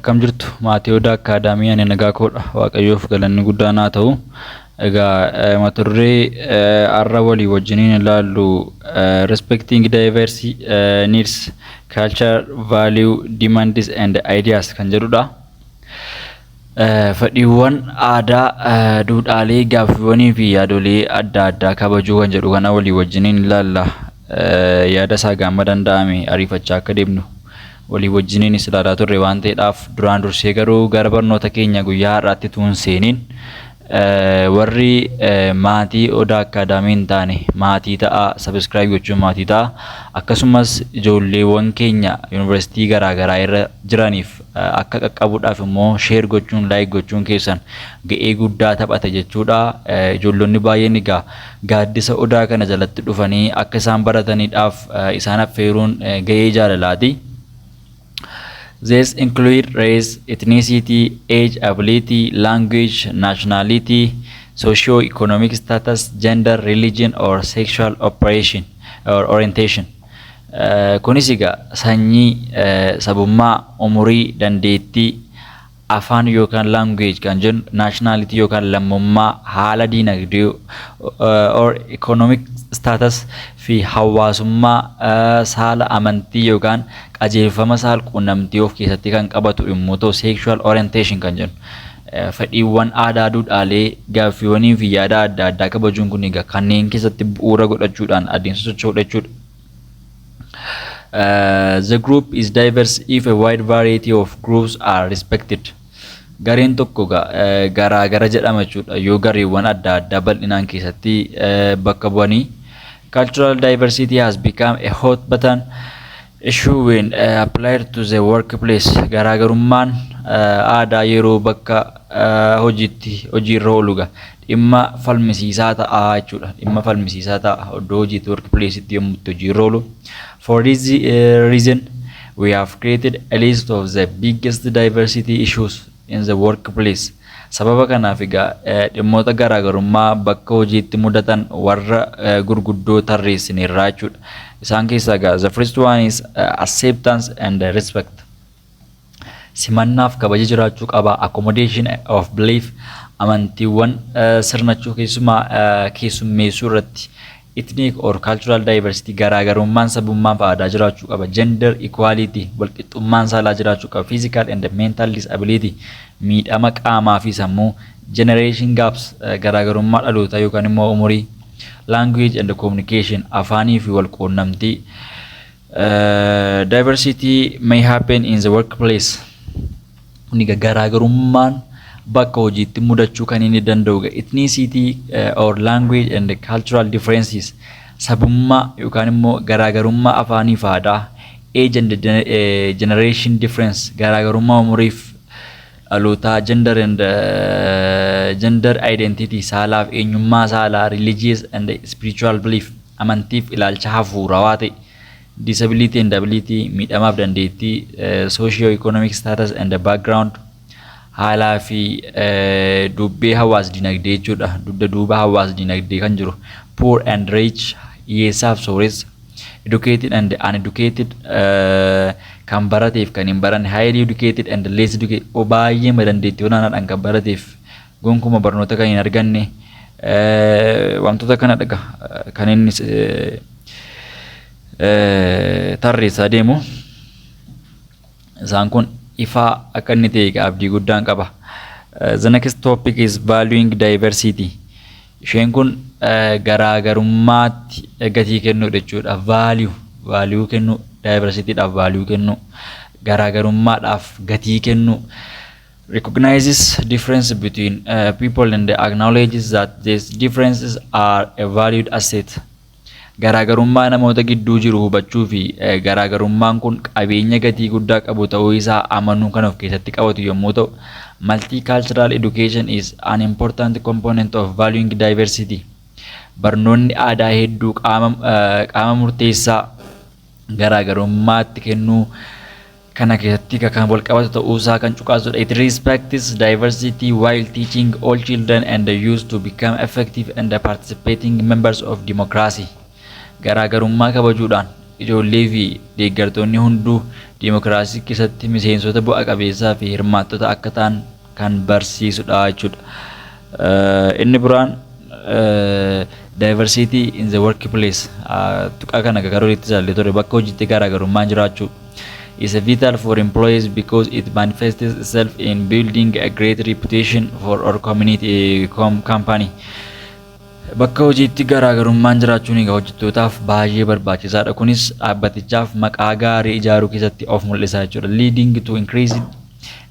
Akkam jirtu maatii Odaa Akaadaamii? Ani nagaa koodha. Waaqayyoof galanni guddaan haa ta'u. Egaa mata duree har'a walii wajjiniin ilaallu "Respecting Diverse Needs, Culture, Value, Demands and Ideas" kan jedhudha. Fedhiiwwan aadaa, duudhaalee, gaaffiiwwanii fi yaadolee adda addaa kabajuu kan jedhu kana walii wajjiniin ilaalla. Yaada isaa gaama danda'ame ariifachaa akka deemnu walii wajjiniinis ilaalaa turre waan ta'eedhaaf, duraan dursee garuu gara barnoota keenya guyyaa har'aatti tuun seeniin, warri maatii Odaa Akaadaamii hin taane maatii ta'a, subscribe gochuun maatii ta'a. Akkasumas ijoolleewwan keenya yuunivarsiitii garaagaraa irra jiraniif akka qaqqabuudhaaf immoo share gochuun, like gochuun keessan ga'ee guddaa taphata jechuudha. Ijoollonni baay'een egaa gaaddisa Odaa kana jalatti dhufanii akka isaan barataniidhaaf isaan affeeruun ga'ee jaalalaati. These include race, ethnicity, age, ability, language, nationality, socio-economic status, gender, religion or sexual operation or orientation. Kunis egaa sanyii, sabummaa, umurii, dandeettii, afaan yookaan language kan jennu, nationality yookaan lammummaa, haala diinagdee or economic status fi hawaasummaa, saala, amantii yookaan qajeelfama saal quunnamtii of keessatti kan qabatu yommuu ta'u, sexual orientation kan jennu. Fedhiiwwan aadaa, duudhaalee, gaaffiiwwanii fi yaada adda addaa kabajuun kun egaa kanneen keessatti bu'uura godhachuudhaan adeemsa socho'udha jechuudha. The group is diverse if a wide variety of groups are respected. Gareen tokko garaa gara jedhama jechuudha yoo gareewwan adda addaa bal'inaan keessatti bakka bu'anii. Cultural diversity has become a hot button issue when applied to the workplace. Garaagarummaan aadaa yeroo bakka hojiitti hojiirra oolu dhimma falmisiisaa ta'a jechuudha. Dhimma falmisiisaa ta'a iddoo hojiitti, workplace'itti yommuu itti hojiirra oolu. For this reason, we have created a list of the biggest diversity issues in the workplace. Sababa kanaaf egaa dhimmoota garaagarummaa bakka hojiitti mudatan warra gurguddoo tarreessineerra jechuudha. Isaan keessaa egaa the first one is acceptance and respect. Simannaaf kabaja jiraachuu qaba. Accommodation of belief, amantiiwwan sirnachuu, keessumaa keessummeessuu irratti. Ethnic or cultural diversity, garaagarummaan sabummaa fi aadaa jiraachuu qaba. Gender equality, walqixxummaan saalaa jiraachuu qaba. Physical and mental disability, miidhama qaamaa fi sammuu. Generation gaps, garaagarummaa dhalootaa yookaan immoo umurii. Language and communication, afaanii fi walquunnamtii. Diversity may happen in the workplace. Kun egaa garaagarummaan bakka hojiitti mudachuu kan inni danda'u ethnicity or language and cultural differences, sabummaa yookaan immoo garaagarummaa afaanii fi aadaa, age and generation difference, garaagarummaa umuriif dhalootaa, gender and gender identity, saalaaf eenyummaa saalaa, religious and spiritual belief, amantiif ilaalcha hafuurawaa ta'e, disability and ability, miidhamaaf dandeettii, socio economic status and background, haalaa fi dubbee hawaas dinagdee jechuudha. Dugda duuba hawaas dinagdee kan jiru. Poor and rich, hiyyeessaaf sooressa. Educated and uneducated, kan barateef kan hin baranne. Highly educated and less educated, baay'ee dandeettii olaanaadhaan kan barateef gonkumaa barnoota kan hin arganne. Wantoota kana dhaga kan inni tarreessaa deemu. Isaan kun ifaa akka inni ta'e abdii guddaan qaba. The next topic is valuing diversity. Isheen kun garaagarummaatti gatii kennuudha jechuudha. Value, value kennu, diversityidhaaf value kennu, garaagarummaadhaaf gatii kennu. Recognizes difference between people and acknowledges that these differences are a valued asset. Garaagarummaa namoota gidduu jiru hubachuu fi garaagarummaan kun qabeenya gatii guddaa qabu ta'uu isaa amanuu kan of keessatti qabatu yommuu ta'u, multicultural education is an important component of valuing diversity. Barnoonni aadaa hedduu qaama murteessaa garaagarummaatti kennuu kana keessatti kan wal qabatu ta'uusaa kan cuqaasudha. It respects diversity while teaching all children and the youth to become effective and participating members of democracy. Garaagarummaa kabajuudhaan ijoollee fi deeggartoonni hunduu diimokiraasii keessatti miseensota bu'a qabeessaa fi hirmaattota akka ta'an kan barsiisudha jechuudha. Inni biraan diversity in the workplace, tuqaa kana gara olitti ilaallee ture, bakka hojiitti garaagarummaan jiraachuu is vital for employees because it manifests itself in building a great reputation for our community company. Bakka hojiitti garaagarummaan jiraachuun egaa hojjettootaaf baay'ee barbaachisaadha. Kunis dhaabbatichaaf maqaa gaarii ijaaruu keessatti of mul'isa jechuudha. Leading to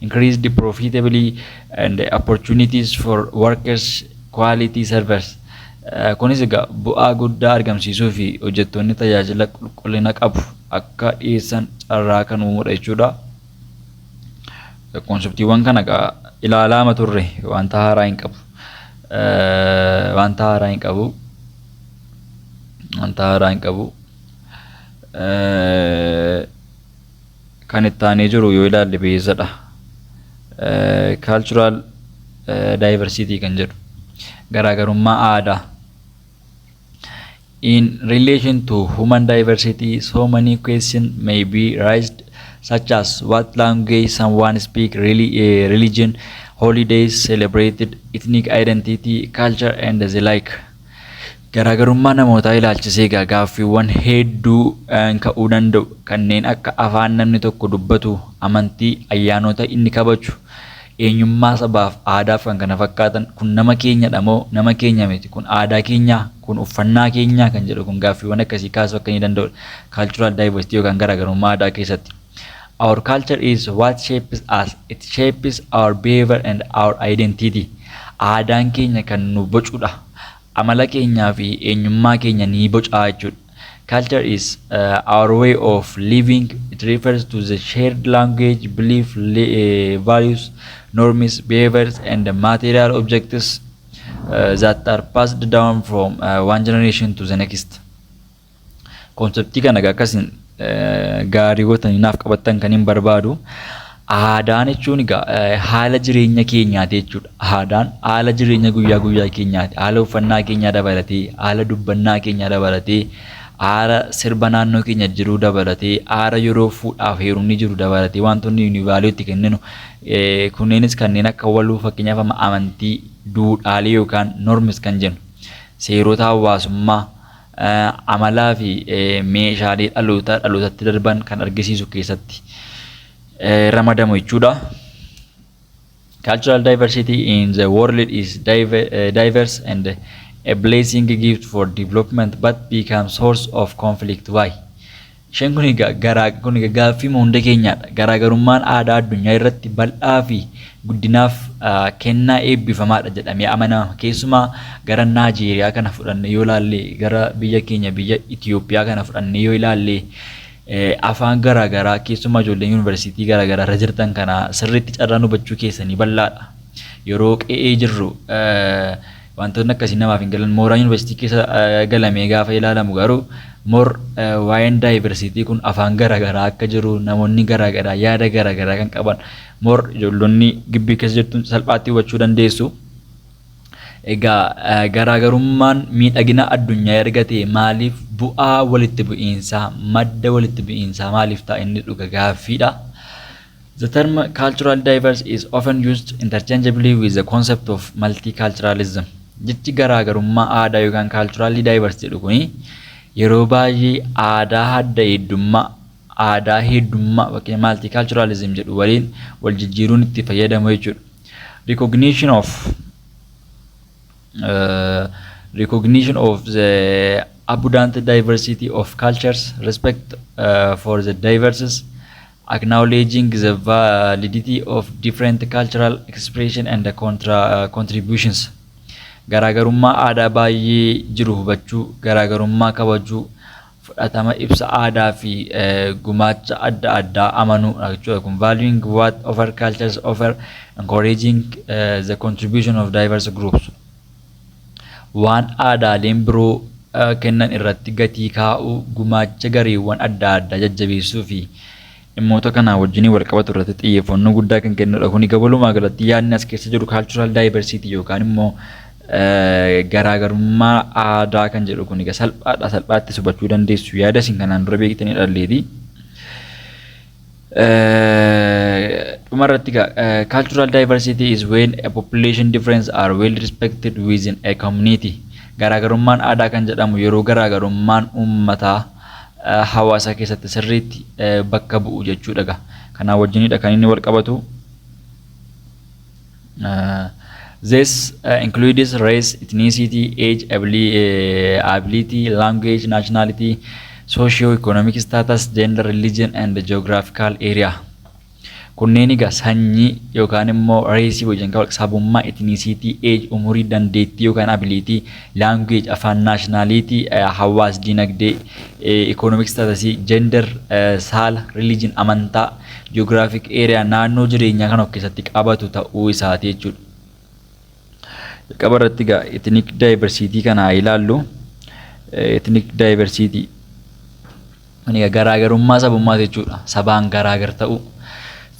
increased profitability and opportunities for workers quality service. Kunis egaa bu'aa guddaa argamsiisuu fi hojjettoonni tajaajila qulqullina qabu akka dhiyeessan carraa kan uumudha jechuudha. Conceptiiwwan kana egaa ilaalaama turre, wanta haaraa hin qabu. Wanta haaraa hin qabu. Wanta haaraa hin qabu. Kan itti aanee jiru yoo ilaalle beesadha. Cultural diversity kan jedhu, garaagarummaa aadaa. In relation to human diversity, so many questions may be raised, such as what language someone speak, really, religion, holidays celebrated, ethnic identity, culture, and the like. Garaagarummaa namootaa ilaalchisee egaa gaaffiiwwan hedduu ka'uu danda'u, kanneen akka afaan namni tokko dubbatu, amantii, ayyaanota inni kabaju, eenyummaa sabaaf aadaaf kan kana fakkaatan, kun nama keenyadha moo nama keenya miti, kun aadaa keenyaa, kun uffannaa keenyaa kan jedhu kun gaaffiiwwan akkasii kaasuu akka inni danda'udha. Cultural diversity yookaan garaagarummaa aadaa keessatti. Our culture is what shapes us. It shapes our behavior and our identity. Aadaan keenya kan nu bocudha. Amala keenyaa fi eenyummaa keenya ni bocaa jechuudha. Culture is our way of living. It refers to the shared language, belief, values, norms, behaviors, and the material objects that are passed down from one generation to the next. Conceptii kana akkasiin gaarii gootanii naaf qabattan kan hin barbaadu. Aadaan jechuun egaa haala jireenya keenyaati jechuudha. Aadaan haala jireenya guyyaa guyyaa keenyaati. Haala uffannaa keenyaa dabalatee, haala dubbannaa keenyaa dabalatee, haala sirba naannoo keenya jiruu dabalatee, haala yeroo fuudhaaf heerumni jiru dabalatee, wantoonni nuyi value itti kenninu kunneenis kanneen akka waluu, fakkeenyaaf amma amantii, duudhaalee yookaan norms kan jennu, seerota hawaasummaa, amalaa fi meeshaalee dhalootaa dhalootatti darban kan argisiisu keessatti ramadamu jechuudha. Cultural diversity in the world is diverse and a blessing gift for development but become source of conflict. Why? Isheen kun egaa garaa kun egaa gaaffii hunda keenyaadha. Garaagarummaan aadaa addunyaa irratti bal'aa fi guddinaaf kennaa eebbifamaadha jedhamee amanama. Keessumaa gara Naajeeriyaa kana fudhannee yoo ilaalle, gara biyya keenya biyya Itoophiyaa kana fudhannee yoo ilaalle, afaan garaagaraa, keessumaa ijoolleen yuunivarsiitii garaagaraa irra jirtan kana sirriitti carraan hubachuu keessanii bal'aadha. Yeroo qe'ee jirru wantoonni akkasii namaaf hin galan. Mooraa yuunivarsiitii keessa galamee gaafa ilaalamu garuu more waa'een diversity kun, afaan garaagaraa akka jiru, namoonni garaagaraa yaada garaagaraa kan qaban, more ijoollonni gibbii keessa jirtu salphaatti hubachuu dandeessu. Egaa garaagarummaan miidhagina addunyaa erga ta'e, maaliif bu'aa walitti bu'iinsaa, madda walitti bu'iinsaa maaliif ta'a inni dhuga gaaffiidha. The term cultural diverse is often used interchangeably with the concept of multiculturalism. Jechi garaagarummaa aadaa yookaan culturally diverse jedhu kuni yeroo baay'ee aadaa adda heddummaa, aadaa heddummaa fakkeenya multiculturalism jedhu waliin wal jijjiiruun itti fayyadamu jechuudha. Recognition of the abundant diversity of cultures, respect for the diversities, acknowledging the validity of different cultural expression and the contributions. Garaagarummaa aadaa baay'ee jiru hubachuu, garaagarummaa kabajuu, fudhatama ibsa aadaa fi gumaacha adda addaa amanuu jechuudha. Kun valuing what other cultures offer, encouraging the contribution of diverse groups. Waan aadaaleen biroo kennan irratti gatii kaa'uu, gumaacha gareewwan adda addaa jajjabeessuu fi dhimmoota kanaa wajjin wal qabatu irratti xiyyeeffannoo guddaa kan kennudha. Kuni walumaa galatti yaadni as keessa jiru cultural diversity yookaan immoo Garaagarummaa aadaa kan jedhu kun egaa salphaadha, salphaatti hubachuu dandeessu, yaada isin kanaan dura beektanii dhalleeti. Dhumarratti egaa, cultural diversity is when a population difference are well respected within a community. Garaagarummaan aadaa kan jedhamu yeroo garaagarummaan uummataa hawaasa keessatti sirriitti bakka bu'u jechuudha egaa. Kanaa wajjinidha kan inni wal qabatu. This includes race, ethnicity, age, ability, language, nationality, socio-economic status, gender, religion and geographical area. Kunneen egaa sanyii yookaan immoo race wajjin kan sabummaa, ethnicity, age, umurii, dandeettii yookaan ability, language, afaan, nationality, hawaas dinagdee, economic status, gender, saala, religion, amantaa, geographic area, naannoo jireenyaa kan of keessatti qabatu ta'uu isaati jechuudha. Jalqaba irratti egaa ethnic diversity kana haa ilaallu. Ethnic diversity kun egaa garaagarummaa sabummaa jechuudha. Sabaan garaagar ta'uu.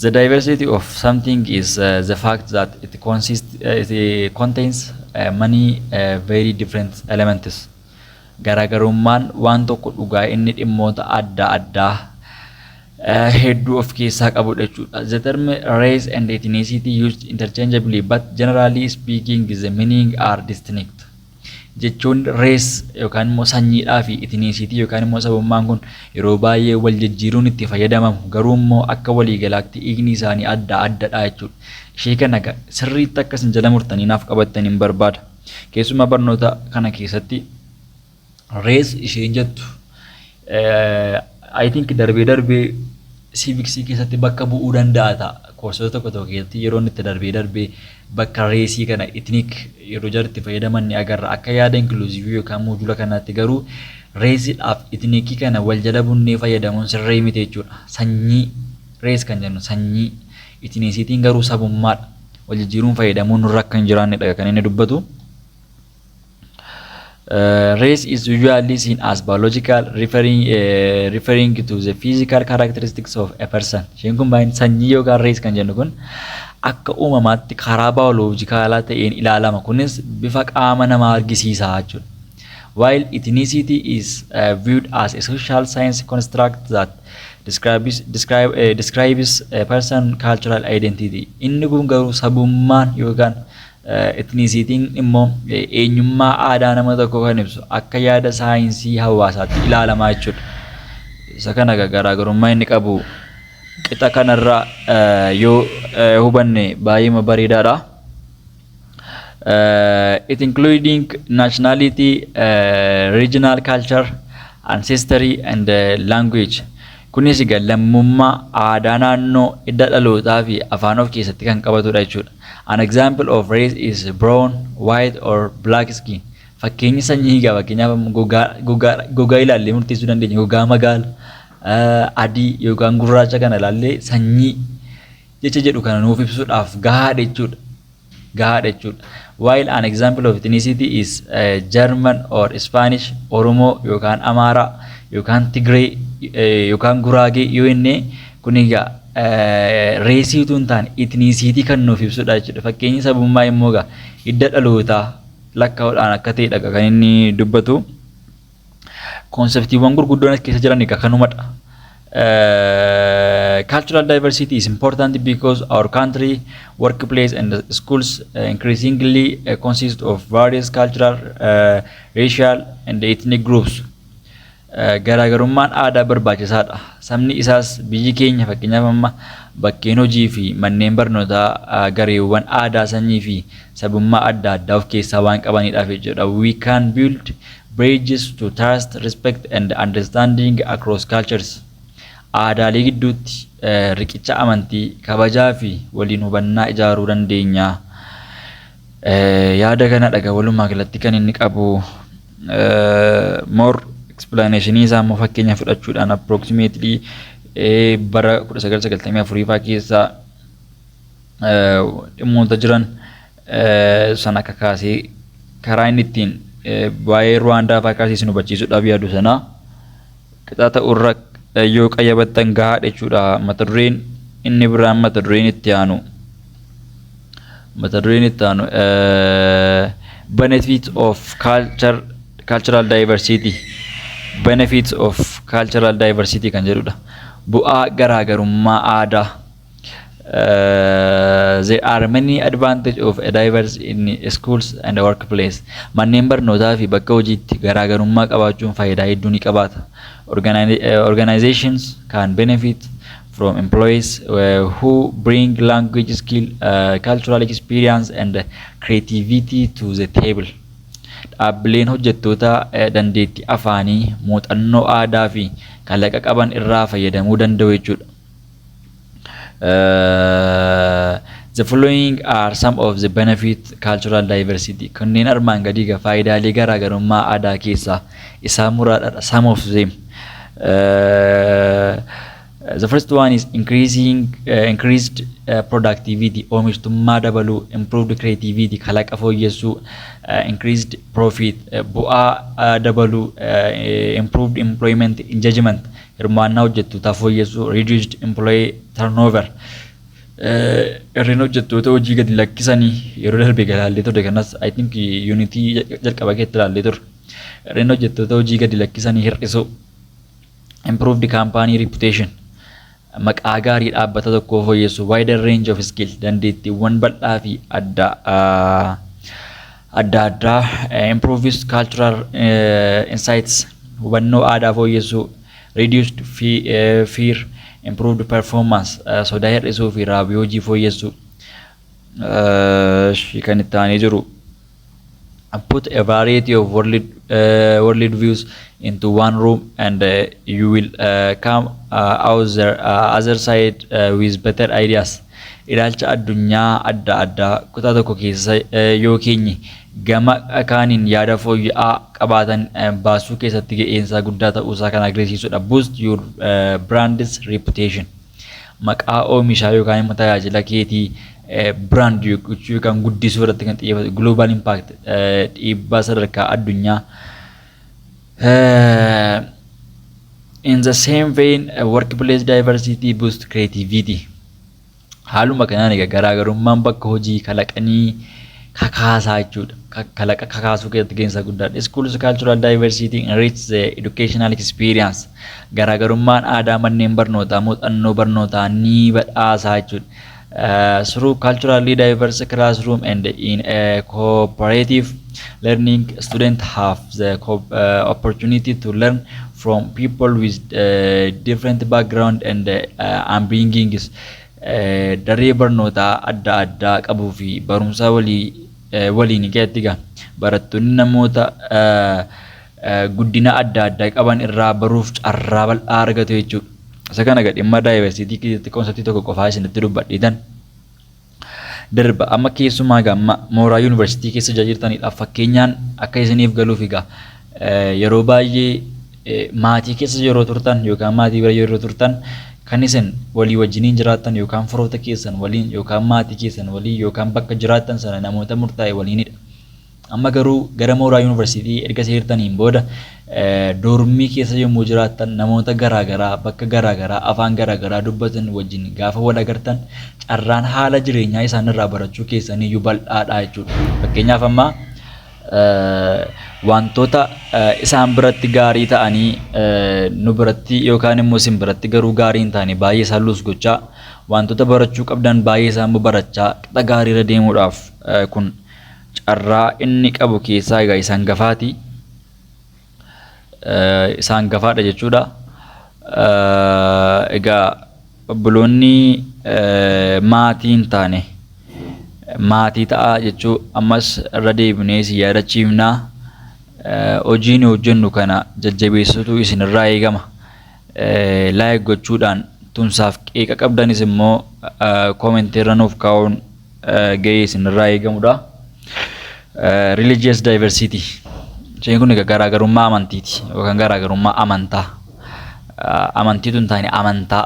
The diversity of something is the fact that it contains many very different elements. Garaagarummaan waan tokko dhugaa inni dhimmoota adda addaa hedduu of keessaa qabudha jechuudha. The term race and ethnicity used interchangeably, but generally speaking the meaning are distinct. Jechuun race yookaan immoo sanyiidhaa fi ethnicity yookaan immoo sabummaan kun yeroo baay'ee wal jijjiiruun itti fayyadamamu, garuu immoo akka waliigalaatti hiikni isaanii adda addadha jechuudha. Ishee kana sirriitti akka isin jala murtanii naaf qabattan hin barbaada. Keessumaa barnoota kana keessatti race isheen jettu, I think, darbee darbee civics keessatti bakka bu'uu danda'a ta'a. Koorsota tokko tokko keessatti yeroo inni itti darbee darbee bakka race kana ethnic yeroo jarri itti fayyadaman ni agarra. Akka yaada inclusive yookaan module kanaatti garuu racedhaaf ethnic kana wal jala bunnee fayyadamuun sirrii miti jechuudha. Sanyii race kan jennu sanyii, ethnicityn garuu sabummaadha. Wal jijjiiruun fayyadamuun nurra akka hin jiraannedha kan inni dubbatu. Race is usually seen as biological, referring to the physical characteristics of a person. Isheen kun baay'een sanyii yookaan race kan jennu kun akka uumamaatti karaa biological ta'een ilaalama. Kunis bifa qaama namaa argisiisa jechuudha. While ethnicity is viewed as a social science construct that describes a person cultural identity. Inni kun garuu sabummaan yookaan ethnicityn immoo eenyummaa aadaa nama tokkoo kan ibsu akka yaada saayinsii hawaasaatti ilaalamaa jechuudha. Isa kana garaagarummaa inni qabu qixa kanarraa yoo hubanne baay'ee bareedaadha. It including nationality, regional culture, ancestry and language. Kunis egaa lammummaa, aadaa naannoo, hidda dhalootaa fi afaan of keessatti kan qabatudha jechuudha. An example of race is brown, white or black skin. Fakkeenyi sanyii egaa fakkeenyaaf gogaa ilaallee murteessuu dandeenya. Gogaa magaala, adii yookaan gurraacha kana ilaallee sanyii jecha jedhu kana nuuf ibsuudhaaf gahaadha jechuudha. Gahaadha jechuudha. While an example of ethnicity is German or Spanish, Oromoo yookaan Amaaraa yookaan Tigree yookaan Guraagee yoo jenne, kun egaa race utuu hin taane ethnicity kan nuuf ibsudha jechuudha. Fakkeenyi sabummaa immoo egaa hidda dhalootaa lakkaa'uudhaan akka ta'edha kan inni dubbatu. Conceptiiwwan gurguddoon as keessa jiran egaa kanumadha. Cultural diversity is important because our country, workplace and schools increasingly consist of various cultural, racial and ethnic groups. Garaagarummaan aadaa barbaachisaadha. Sabni isaas biyyi keenya fakkeenyaaf amma bakkeen hojii fi manneen barnootaa gareewwan aadaa, sanyii fi sabummaa adda addaa of keessaa waan qabaniidhaaf jechuudha. We can build bridges to trust, respect and understanding across cultures. Aadaalee gidduutti riqicha amantii, kabajaa fi waliin hubannaa ijaaruu dandeenya. Yaada kana dhaga walumaa galatti kan inni qabu. More explanation isaa immoo fakkeenya fudhachuudhaan approximately bara 1994 faa keessa dhimmoota jiran sana akka kaasee karaa inni ittiin waa'ee Ruwaandaa faa kaasee isin hubachiisuudhaaf yaadu sana qixa ta'urra yoo qayyabattan gahaadha jechuudha. Mata dureen inni biraan, mata dureen itti aanu, Benefits of cultural diversity. Benefits of cultural diversity kan jedhudha. Bu'aa garaagarummaa aadaa. There are many advantage of a diverse in schools and workplace. Manneen barnootaa fi bakka hojiitti garaagarummaa qabaachuun faayidaa hedduu ni qabaata. Organizations can benefit from employees who bring language skill, cultural experience and creativity to the table. Dhaabbileen hojjettoota dandeettii afaanii, muuxannoo aadaa fi kalaqa qaban irraa fayyadamuu danda'u jechuudha. The following are some of the benefit cultural diversity. Kanneen armaan gadii egaa faayidaalee garaagarummaa aadaa keessaa isaan muraadha. Some of them. The first one is increased productivity, oomishtummaa dabaluu, improved creativity, kalaqa fooyyessuu, increased profit, bu'aa dabaluu, improved employment engagement, hirmaannaa hojjettootaa fooyyessuu, reduced employee turnover. Hirrina hojjettoota hojii gadi lakkisanii yeroo darbe ilaallee turre kanas, I think unitii jalqaba keetti ilaallee turre. Hirrina hojjettoota hojii gadi lakkisanii hir'isuu. Improved company reputation, maqaa gaarii dhaabbata tokkoo fooyyessu, wider range of skill, dandeettiiwwan bal'aa fi adda addaa, improves cultural insights, hubannoo aadaa fooyyessuu, reduced fear, improved performance, sodaa hir'isuu fi raawwii hojii fooyyessuu. Kan itti aanee jiru, put a variety of world views into one room and you will come out the other side with better ideas. Ilaalcha addunyaa adda addaa kutaa tokko keessa yoo keenye gama kaaniin yaada fooyya'aa qabaatan baasuu keessatti ga'eensaa guddaa ta'uusaa kan agarsiisudha. Boost your brand's reputation. Maqaa oomishaa yookaan immoo tajaajila keetii brand gochuu yookaan guddisuu irratti kan xiyyeeffatu, global impact, dhiibbaa sadarkaa addunyaa. In the same vein, workplace diversity boost creativity. Haaluma kanaan egaa garaagarummaan bakka hojii kalaqanii kakaasaa jechuudha. Kalaqa kakaasuu keessatti gaheen guddaadha. Schools cultural diversity enrich the educational experience. Garaagarummaan aadaa manneen barnootaa muuxannoo barnootaa ni badhaasaa jechuudha. Through culturally diverse classroom and in a cooperative learning, students have the opportunity to learn from people with different background and upbringings. Daree barnootaa adda addaa qabuu fi barumsa walii waliin keessatti egaa barattoonni namoota guddina adda addaa qaban irraa baruuf carraa bal'aa argatu jechuudha. Isa kana egaa dhimma diversity keessatti conceptii tokko qofaa isinitti dubbadheetan darba. Amma keessumaa egaa amma mooraa yuunivarsiitii keessa jirtanidha, fakkeenyaan akka isiniif galuuf, egaa yeroo baay'ee maatii keessa yeroo turtan yookaan maatii bira yeroo turtan kan isin walii wajjiniin jiraattan yookaan firoota keessan waliin yookaan maatii keessan waliin yookaan bakka jiraattan sana namoota murtaa'e waliinidha. Amma garuu gara mooraa yuunivarsiitii erga seertaniin booda dormii keessa yommuu jiraattan namoota garaagaraa, bakka garaagaraa, afaan garaagaraa dubbatan wajjin gaafa wal agartan carraan haala jireenyaa isaan irraa barachuu keessaniyyuu bal'aadha jechuudha. Fakkeenyaaf, amma wantoota isaan biratti gaarii ta'anii nu biratti yookaan immoo isin biratti garuu gaarii hin taane baay'ee isaan lose gochaa, wantoota barachuu qabdan baay'ee isaan barachaa qixa gaariirra deemuudhaaf kun carraa inni qabu keessaa egaa isaan gafaati. Isaan gafaadha jechuudha. Egaa obboloonni maatii hin taane maatii ta'a jechuu ammas irra deebinee si yaadachiifnaa. Hojii nu hojjennu kana jajjabeessutu isinirraa eegama. Like gochuudhaan, tumsaaf qeeqa qabdanis immoo commentii irra nuuf kaa'uun gahee isinirraa eegamudha. Religious diversity. Isheen kun egaa garaagarummaa amantiiti yookaan garaagarummaa amantaa. Amantiitu hin taane amantaa.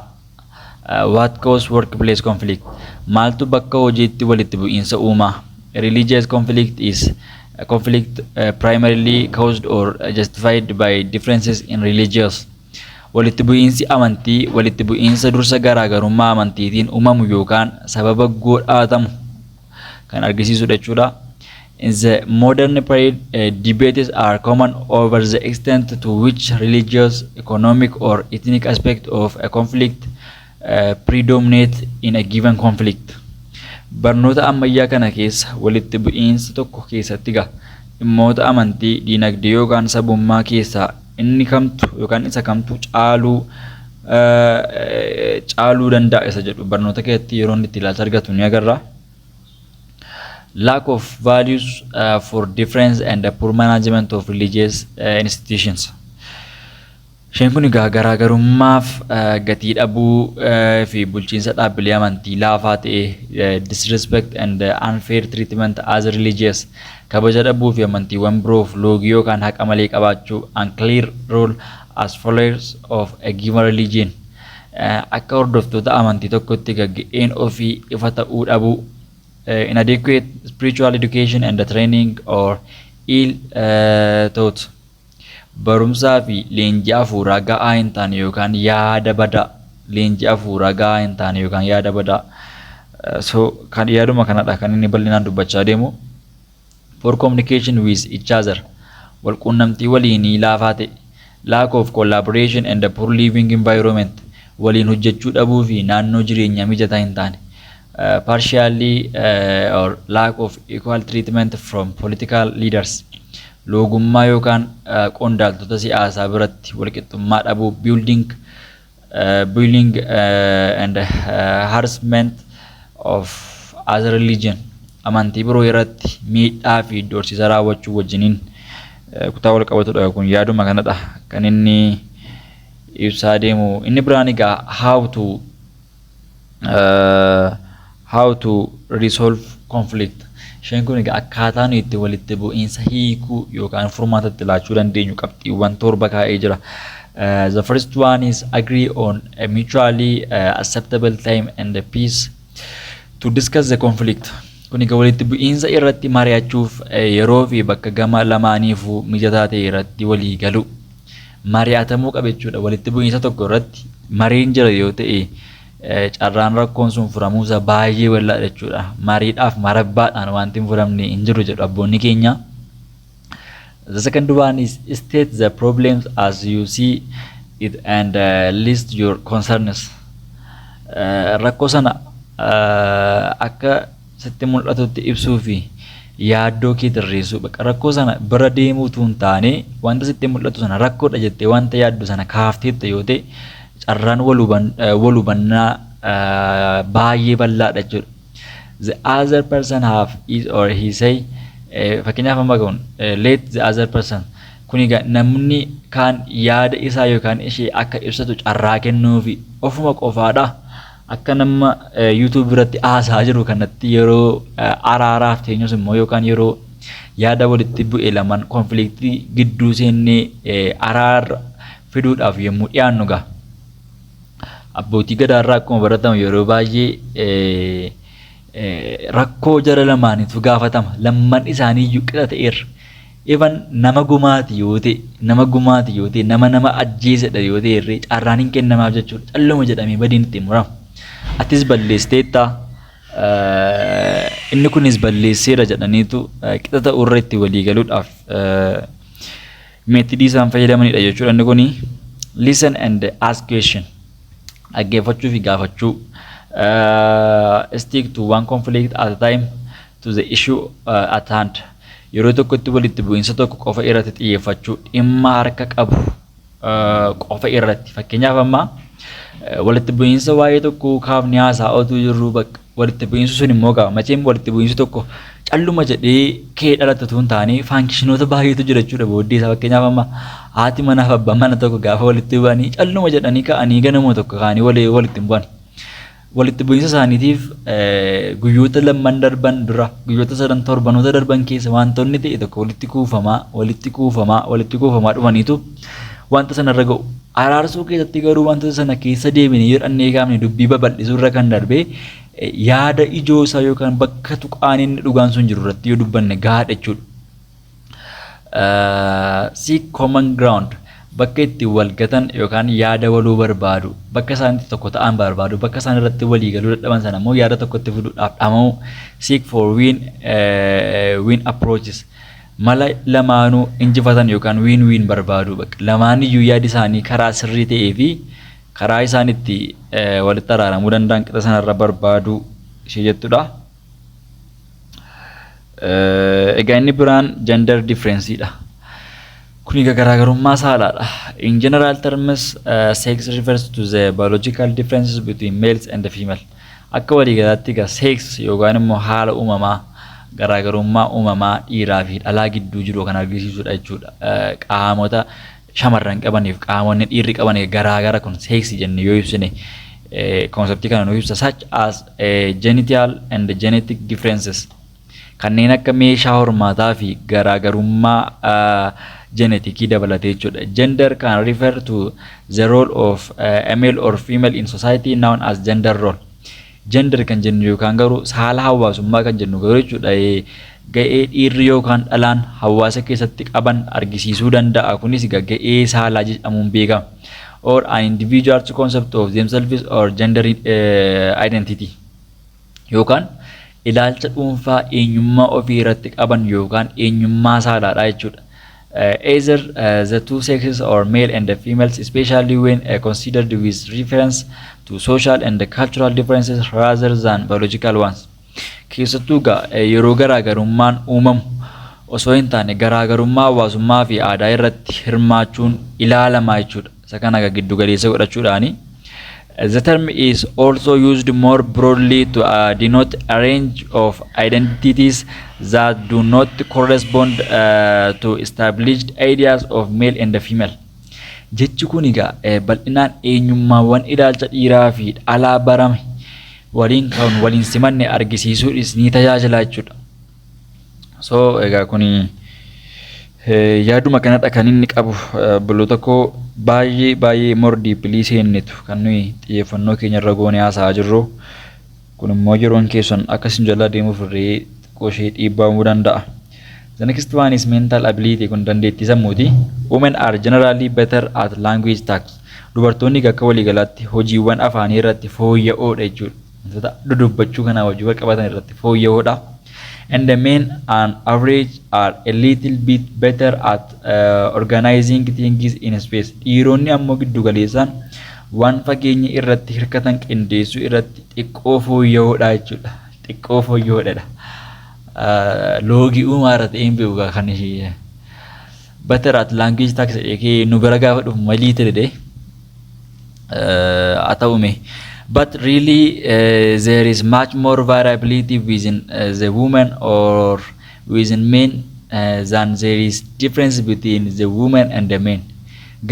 What cause workplace conflict? Maaltu bakka hojiitti walitti bu'iinsa uumaa? Religious conflict is a conflict primarily caused or justified by differences in religious. Walitti bu'iinsi amantii walitti bu'iinsa dursa garaagarummaa amantiitiin uumamu yookaan sababa godhatamu kan argisiisudha jechuudha. In the modern period, debates are common over the extent to which religious, economic, or ethnic aspect of a conflict predominate in a given conflict. Barnoota ammayyaa kana keessa walitti bu'iinsa tokko keessatti gaa dhimmoota amantii, diinagdee yookaan sabummaa keessaa inni kamtu yookaan isa kamtu caaluu danda'a isa jedhu barnoota keessatti yeroo inni itti ilaalcha argatu ni agarra. Lack of values for difference and the poor management of religious institutions. Isheen kun egaa garaagarummaaf gatii dhabuu fi bulchiinsa dhaabbilee amantii laafaa ta'e, disrespect and unfair treatment as religious, kabaja dhabuu fi amantiiwwan biroof loogii yookaan haqa malee qabaachuu, unclear role as followers of a given religion, akka hordoftoota amantii tokkotti ga'een ofii ifa ta'uu dhabuu, inadequate spiritual education and training or ill thought, barumsaa fi leenjii hafuuraa ga'aa hin taane yookaan yaada badaa, leenjii hafuuraa ga'aa hin taane yookaan yaada badaa. So kan yaaduma kanadha kan inni bal'inaan dubbachaa deemu. Poor communication with each other, walquunnamtii waliinii laafaa ta'e, lack of collaboration and poor living environment, waliin hojjechuu dhabuu fi naannoo jireenyaa mijataa hin taane, partially or lack of equal treatment from political leaders, loogummaa yookaan qondaaltota siyaasaa biratti walqixxummaa dhabuu, bullying and harassment of other religion, amantii biroo irratti miidhaa fi doorsisa raawwachuu wajjiniin kutaa wal qabatudha. Kun yaaduma kanadha kan inni ibsaa deemu. Inni biraan egaa how to resolve conflict. Isheen kun egaa akkaataa nuyi itti walitti bu'iinsa hiikuu yookaan furmaata itti laachuu dandeenyu qabxiiwwan 7 kaa'ee jira. The first one is agree on a mutually acceptable time and a peace to discuss the conflict. Kun egaa walitti bu'iinsa irratti mari'achuuf yeroo fi bakka gama lamaaniifuu mijataa ta'e irratti walii galu. Mari'atamuu qaba jechuudha. Walitti bu'iinsa tokko irratti mariin jira yoo ta'e, carraan rakkoon sun furamuusaa baay'ee bal'aadha jechuudha. Mariidhaaf marabbaadhaan wanti hin furamne hin jiru jedhu abboonni keenya. The second one is state the problems as you see it and list your concerns. Rakkoo sana akka sitti mul'atutti ibsuu fi yaaddoo kee tarreessuu. Bakka rakkoo sana bira deemuutu hin taane, wanta sitti mul'atu sana rakkoodha jettee wanta yaaddu sana kaafteetta yoo ta'e, carraan wal hubannaa baay'ee bal'aadha jechuudha. The other person have his or he say, fakkeenyaaf amma kun let the other person, kun egaa namni kaan yaada isaa yookaan ishee akka ibsatu carraa kennuufi. Ofuma qofaadha. Akka nama YouTube irratti haasaa jiru kanatti yeroo araaraaf teenyus immoo yookaan yeroo yaada walitti bu'e lamaan conflictii gidduu seennee araara fiduudhaaf yommuu dhiyaannu gaa. Abbootii gadaarraa akkuma baratamu yeroo baay'ee rakkoo jara lamaaniitu gaafatama. Lamman isaanii iyyuu qixa ta'eerra. Even nama gumaati yoo ta'e, nama gumaati yoo ta'e, nama nama ajjeesedha yoo ta'e irree carraan hin kennamaaf jechuudha. Calluma jedhamee badiin itti murama. Atis balleessiteetta, inni kunis balleesseera jedhaniitu qixa ta'urra itti walii galuudhaaf methodii isaan fayyadamanidha jechuudha. Inni kuni listen and ask question, dhaggeeffachuu fi gaafachuu, stick to one conflict at a time, to the issue at hand, yeroo tokkotti walitti bu'iinsa tokko qofa irratti xiyyeeffachuu, dhimma harka qabu qofa irratti. Fakkeenyaaf amma walitti bu'iinsa waa'ee tokko kaafni haasaa otuu jirru, bakka walitti bu'iinsi sun immoo qaba macheem walitti bu'iinsi tokko calluma jedhee kee dhalatu hin taane, functionoota baay'eetu jira jechuudha booddee isaa. Fakkeenyaaf amma haati manaaf abbaan mana tokko gaafa walitti bu'anii, calluma jedhanii ka'anii ganama tokko ka'anii walitti hin bu'an. Walitti bu'iinsa isaaniitiif guyyoota lamman darban dura, guyyoota sadan, torbanoota darban keessa wantoonni ta'e tokko walitti kuufamaa, walitti kuufamaa, walitti kuufamaa dhufaniitu wanta sanarra ga'u. Araarsuu keessatti garuu wantoota sana keessa deebinee yoo dhannee kaafne, dubbii babal'isuu irra kan darbee, yaada ijoo isaa yookaan bakka tuqaan inni dhugaan sun jiru irratti yoo dubbanne gahaadha jechuudha. Seek common ground. Bakka itti wal gatan yookaan yaada waluu barbaadu, bakka isaan itti tokko ta'an barbaadu, bakka isaan irratti walii galuu dadhaban sana immoo yaada tokkotti fiduudhaaf dhama'u, seek for win win approaches, mala lamaanuu injifatan yookaan win win barbaadu. Bakka lamaaniyyuu yaadi isaanii karaa sirrii ta'ee fi karaa isaan itti walitti araaramuu danda'an qixa sanarra barbaadu ishee jettudha. Egaa inni biraan gender differenceedha. Kun egaa garaagarummaa saalaadha. In general terms, sex refers to the biological differences between males and the female. Akka waliigalaatti egaa sex yookaan immoo haala uumamaa, garaagarummaa uumamaa dhiiraa fi dhalaa gidduu jiru kan argisiisudha jechuudha. Qaamota shamarran qabaniif qaamonni dhiirri qaban garaagara, kun sex jenne yoo ibsine conceptii kana nu ibsa, such as genital and genetic differences, kanneen akka meeshaa hormaataa fi garaagarummaa genetikii dabalatee jechuudha. Gender can refer to the role of a male or female in society known as gender role. Gender kan jennu yookaan garuu saala hawaasummaa kan jennu garuu jechuudha, ga'ee dhiirri yookaan dhalaan hawaasa keessatti qaban argisiisuu danda'a. Kunis ga'ee saalaa jedhamuun beekama. Or an individual's concept of themselves or gender identity. Yookaan ilaalcha dhuunfaa eenyummaa ofii irratti qaban yookaan eenyummaa saalaadha jechuudha. Either the two sexes or male and the females, especially when considered with reference to social and cultural differences rather than biological ones. Keessattuu egaa yeroo garaagarummaan uumamu osoo hin taane garaagarummaa hawaasummaa fi aadaa irratti hirmaachuun ilaalamaa jechuudha. Isa kana giddu galeessa godhachuudhaani. The term is also used more broadly to denote a range of identities that do not correspond to established ideas of male and female. Jechi kun egaa bal'inaan eenyummaawwan ilaalcha dhiiraa fi dhalaa barame waliin kan waliin simanne argisiisuudhis ni tajaajila jechuudha. So egaa kuni yaaduma kanadha kan inni qabu. Obboloota koo, baay'ee baay'ee more deeply seennetu kan nuyi xiyyeeffannoo keenya irra goonee haasa'aa jirru. Kun immoo yeroon keessan akkasin jalaa deemuuf irree xiqqoo ishee dhiibbaa uumuu danda'a. The next one is mental ability, kun dandeettii sammuuti. Women are generally better at language tasks. Dubartoonni akka waliigalaatti hojiiwwan afaanii irratti fooyya'oodha jechuudha. Wantoota dudubbachuu kanaa wajjin wal qabatan irratti fooyya'oodha. And the men on average are a little bit better at organizing things in space. Dhiironni ammoo giddu galeessaan waan fageenya irratti hirkatan qindeessuu irratti xiqqoo fooyya'oodha jechuudha. Xiqqoo fooyya'oodha. Loogii uumaa irra ta'een beeku kan ishee better at language tasks jedhee nu bira gaafa dhufu malii ta'e haa ta'u mee. But really there is much more variability within the woman or within men than there is difference between the woman and the men.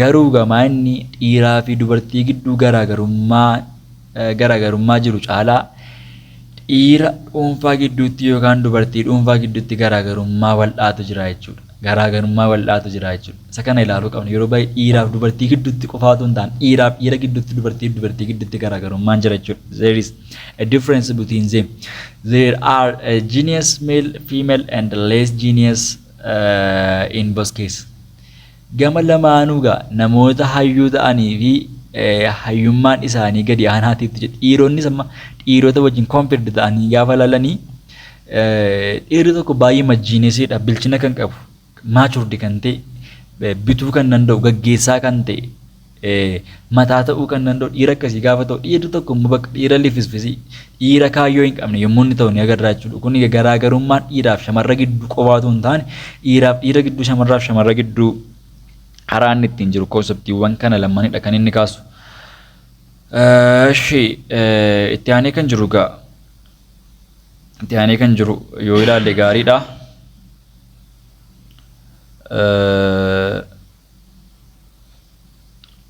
Garuu gamaa inni dhiiraa fi dubartii gidduu garaagarummaa jiru caalaa dhiira dhuunfaa gidduutti yookaan dubartii dhuunfaa gidduutti garaagarummaa bal'aatu jira jechuudha. Garaagarummaa bal'aatu jira jechuudha. Isa kana ilaaluu qabna. Yeroo baay'ee dhiiraaf dubartii gidduutti qofaatu hin taane, dhiiraaf dhiira gidduutti, dubartii dubartii gidduutti garaagarummaan jira jechuudha. There is a difference between them. There are a genius male, female and less genius in both case. Gama lamaanuu gaa namoota hayyuu ta'anii fi hayyummaan isaanii gadi aanaatiitu jira. Dhiironnis amma dhiirota wajjin compared ta'anii gaafa lalanii, dhiirri tokko baay'ee geniusiidha, bilchina kan qabu, matured kan ta'e, bituu kan danda'u, gaggeessaa kan ta'e, mataa ta'uu kan danda'u dhiira akkasii gaafa ta'u, dhiirri tokko immoo bakka dhiira lifisfisii, dhiira kaayyoo hin qabne yommuu inni ta'u ni agarra jechuudha. Kun garaagarummaan dhiiraaf shamarra gidduu qofaatu hin taane, dhiiraaf dhiira gidduu, shamarraaf shamarra gidduu karaa inni ittiin jiru conceptiiwwan kana lamanidha kan inni kaasu. Eshi, itti aanee kan jiru gaa, itti aanee kan jiru yoo ilaalle gaariidha.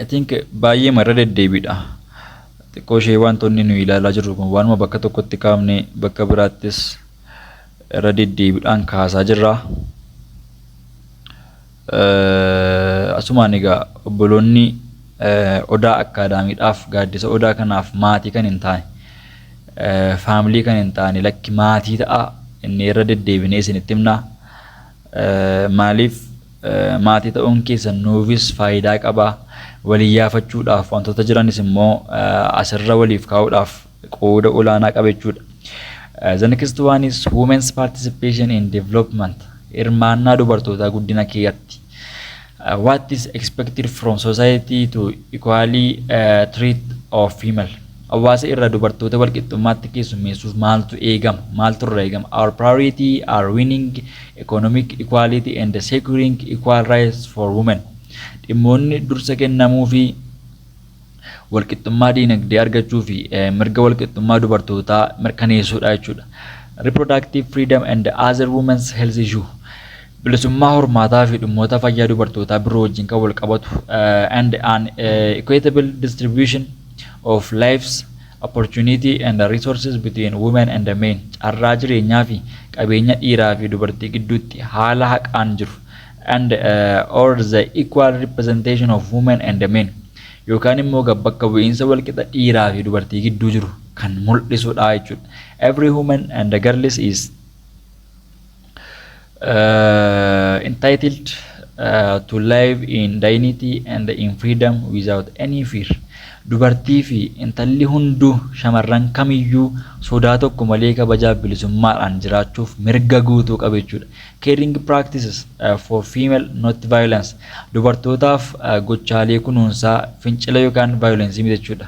I think baay'ee irra deddeebiidha. Xiqqoo ishee wantoonni nuyi ilaalaa jirru kun waanuma bakka tokkotti kaafne bakka biraattis irra deddeebiidhaan kaasaa jirra. Asumaan egaa obboloonni Odaa Academydhaaf, gaaddisa Odaa kanaaf maatii kan hin taane, family kan hin taane, lakki maatii ta'a inni irra deddeebinee isinitti himna. Maaliif Maatii ta'uun keessan nuufis faayidaa qaba. Walii yaafachuudhaaf, wantoota jiranis immoo asirra waliif kaa'uudhaaf qooda olaanaa qaba jechuudha. The next one is women's participation in development. Hirmaannaa dubartootaa guddina keessatti. What is expected from society to equally treat of female? Hawaasa irraa dubartoota walqixxummaatti keessummeessuuf maaltu eegama? Maaltu irraa eegama? Our priority are winning economic equality and securing equal rights for women. Dhimmoonni dursa kennamuu fi walqixxummaa diinagdee argachuu fi mirga walqixxummaa dubartootaa mirkaneessuudha jechuudha. Reproductive freedom and other women's health issue. Bilisummaa hormaataa fi dhimmoota fayyaa dubartootaa biroo wajjin kan wal qabatu, and an equitable distribution of lives opportunity and resources between women and men. Carraa jireenyaa fi qabeenya dhiiraa fi dubartii gidduutti haala haqaan jiru, and or the equal representation of women and men, yookaan immoo bakka bu'iinsa walqixa dhiiraa fi dubartii gidduu jiru kan mul'isudha jechuudha. Every woman and girl is entitled to live in dignity and in freedom without any fear. Dubartii fi intalli hunduu, shamarran kamiyyuu sodaa tokko malee kabajaaf bilisummaadhaan jiraachuuf mirga guutuu qabu jechuudha. Caring practices for female, not violence. Dubartootaaf gochaalee kunuunsaa, fincila yookaan violence miti jechuudha.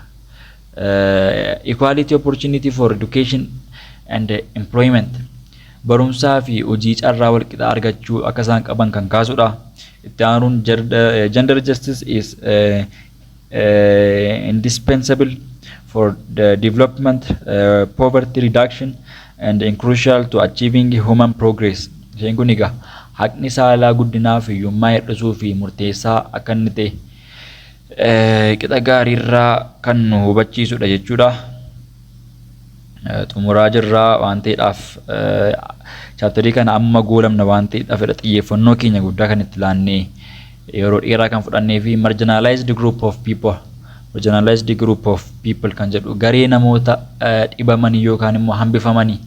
Equality opportunity for education and employment. Barumsaa fi hojii carraa walqixa argachuu akka isaan qaban kan kaasudha. Itti aanuun gender justice is indispensable for the development, poverty reduction and crucial to achieving human progress. Isheen kun egaa haqni saalaa guddinaa fi hiyyummaa hir'isuu fi murteessaa akka inni ta'e qixa gaariirraa kan nu hubachiisudha jechuudha. Xumuraa jirraa waan ta'eedhaaf, chapterii kana amma goolabna waan ta'eedhaaf, xiyyeeffannoo keenya guddaa kan itti laannee yeroo dheeraa kan fudhannee fi marginalized group of people kan jedhu, garee namoota dhibamanii yookaan immoo hambifamanii,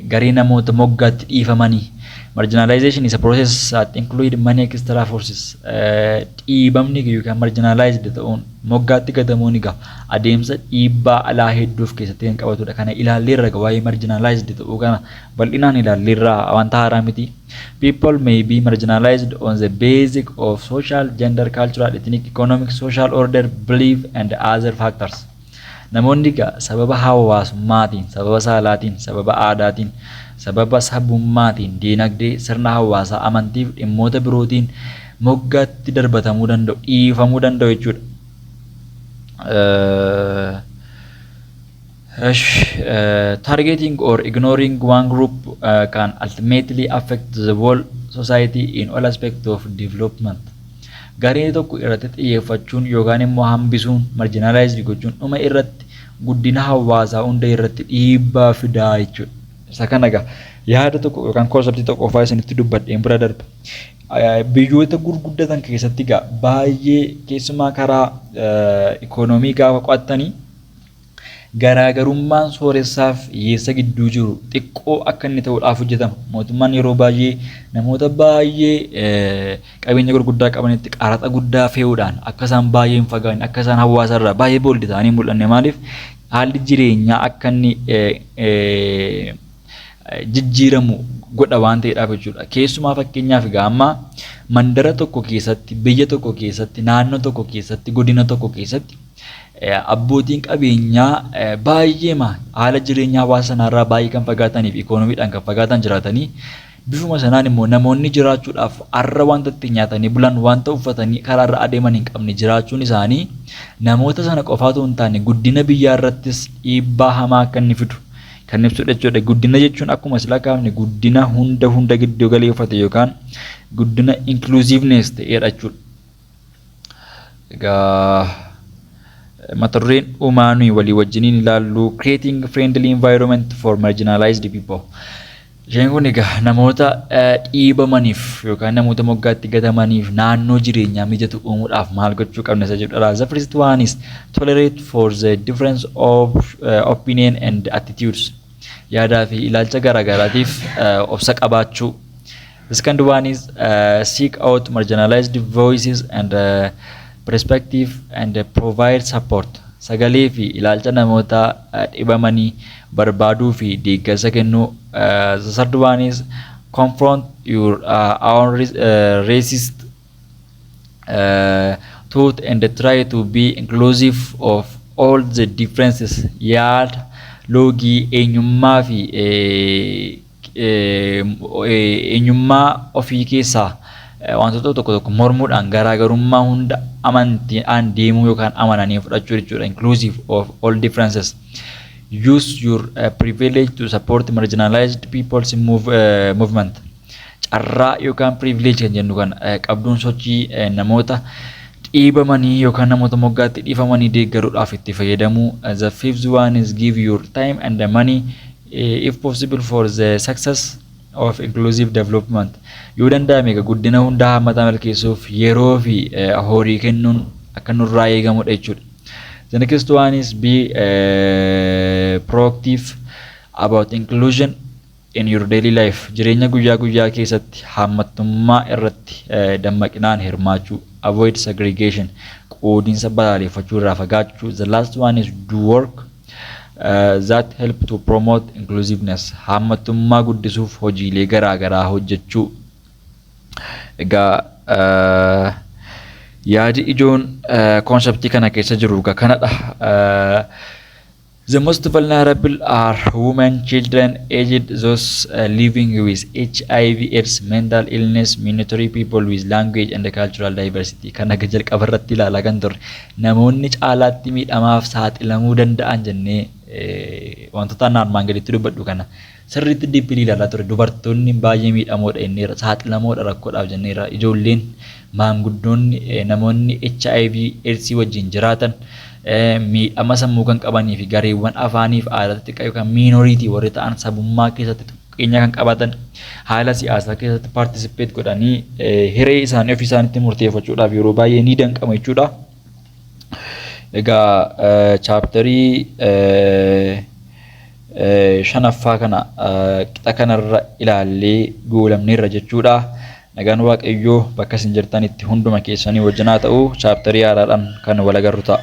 garee namoota moggaatti dhiifamanii. Marginalization is a process that include many extra forces. Dhiibamni yookaan marginalized ta'uun, moggaatti gatamuun egaa adeemsa dhiibbaa alaa hedduu of keessatti kan qabatudha. Kana ilaalleerra, waa'ee marginalized ta'uu kana bal'inaan ilaalleerra, wanta haaraa miti. People may be marginalized on the basis of social, gender, cultural, ethnic, economic, social order, belief and other factors. Namoonni egaa sababa hawaasummaatiin, sababa saalaatiin, sababa aadaatiin, sababa sabummaatiin, diinagdee, sirna hawaasaa, amantii fi dhimmoota birootiin moggaatti darbatamuu danda'u, dhiifamuu danda'u jechuudha. Targeting or ignoring one group can ultimately affect the whole society in all aspects of development. Garee tokko irratti xiyyeeffachuun yookaan immoo hambisuun, marginalized gochuun, dhuma irratti guddina hawaasaa hunda irratti dhiibbaa fidaa jechuudha. Isa kana egaa yaada tokko yookaan conceptii tokko qofaa isinitti dubbadheen bira darba. Biyyoota gurguddatan keessatti egaa baay'ee keessumaa karaa ikoonoomii gaafa qo'attanii, garaagarummaan sooressaaf hiyyeessa gidduu jiru xiqqoo akka inni ta'uudhaaf hojjetama. Mootummaan yeroo baay'ee namoota baay'ee qabeenya gurguddaa qabanitti qaraxa guddaa fe'uudhaan akka isaan baay'ee hin fagaanne, akka isaan hawaasa irraa baay'ee bold ta'anii hin mul'anne, maaliif haalli jireenyaa akka inni jijjiiramu godha waan ta'eedhaaf jechuudha. Keessumaa fakkeenyaaf egaa amma mandara tokko keessatti, biyya tokko keessatti, naannoo tokko keessatti, godina tokko keessatti abbootiin qabeenyaa baay'eema haala jireenya hawaasa sanaarraa baay'ee kan fagaatanii fi ikoonomiidhaan kan fagaatan jiraatanii, bifuma sanaan immoo namoonni jiraachuudhaaf har'a wanta itti nyaatanii bulan, wanta uffatanii karaarra adeeman hin qabne jiraachuun isaanii namoota sana qofaatu hin taane guddina biyyaa irrattis dhiibbaa hamaa akka inni fidu kan ibsudha jechuudha. Guddina jechuun akkuma sila kaafne guddina hunda hunda gidduu galeeffate yookaan guddina inclusiveness ta'edha jechuudha. Egaa mata dureen dhumaa nuyi walii wajjiniin ilaallu creating friendly environment for marginalized people. Isheen kun egaa namoota dhiibamaniif yookaan namoota moggaatti gatamaniif naannoo jireenyaa mijatu uumuudhaaf maal gochuu qabna isa jedhudha. The first one is tolerate for the difference of opinion and attitudes. Yaadaa fi ilaalcha garaagaraatiif obsa qabaachuu. The second one is seek out marginalized voices and perspective and provide support. Sagalee fi ilaalcha namoota dhibamanii barbaaduu fi deeggarsa kennuu. The third one is confront your own racist thought and try to be inclusive of all the differences. Yaada loogii eenyummaa fi eenyummaa ofii keessaa wantoota tokko tokko mormuudhaan garaagarummaa hunda amantiidhaan deemuu yookaan amananii fudhachuu jechuudha. Inclusive of all differences. Use your privilege to support marginalized people's movement. Carraa yookaan privilege kan jennu kan qabduun sochii namoota dhiibamanii yookaan namoota moggaatti dhiifamanii deeggaruudhaaf itti fayyadamuu. The fifth one is give your time and the money, if possible, for the success of inclusive development. Yoo danda'ame egaa guddina hundaa hammataa milkeessuuf yeroo fi horii kennuun akka nurraa eegamudha jechuudha. The next one is be proactive about inclusion in your daily life. Jireenya guyyaa guyyaa keessatti hammattummaa irratti dammaqinaan hirmaachuu. Avoid segregation. Qoodinsa balaaleffachuu irraa fagaachuu. The last one is do work that help to promote inclusiveness. Hammattummaa guddisuuf hojiilee garaa garaa hojjechuu. Egaa yaadi ijoon conceptii kana keessa jiru egaa kanadha. The most vulnerable are women, children, aged, those living with HIV, AIDS, mental illness, minority people with language and cultural diversity. Kana jalqaba irratti ilaalaa kan turre, namoonni caalaatti miidhamaaf saaxilamuu danda'an jennee wantoota armaan gaditti dubbadhu kana sirriitti deeply ilaalaa ture. Dubartoonni baay'ee miidhamoodha jenneera, saaxilamoodha rakkoodhaaf jenneera. Ijoolleen, maanguddoonni, namoonni HIV, AIDS wajjin jiraatan, miidhama sammuu kan qabanii fi gareewwan afaanii fi aadaa xixiqqaa yookaan minority warri ta'an, sabummaa keessatti xiqqeenya kan qabatan, haala siyaasaa keessatti participate godhanii hiree isaanii ofii isaaniitti murteeffachuudhaaf yeroo baay'ee ni danqama jechuudha. Egaa chapterii shanaffaa kana qixa kanarra ilaallee goolabneerra jechuudha. Nagaan Waaqayyoo bakka isin jirtanitti hunduma keessanii wajjin haa ta'u. Chapterii haaraadhaan kan wal agarru ta'a.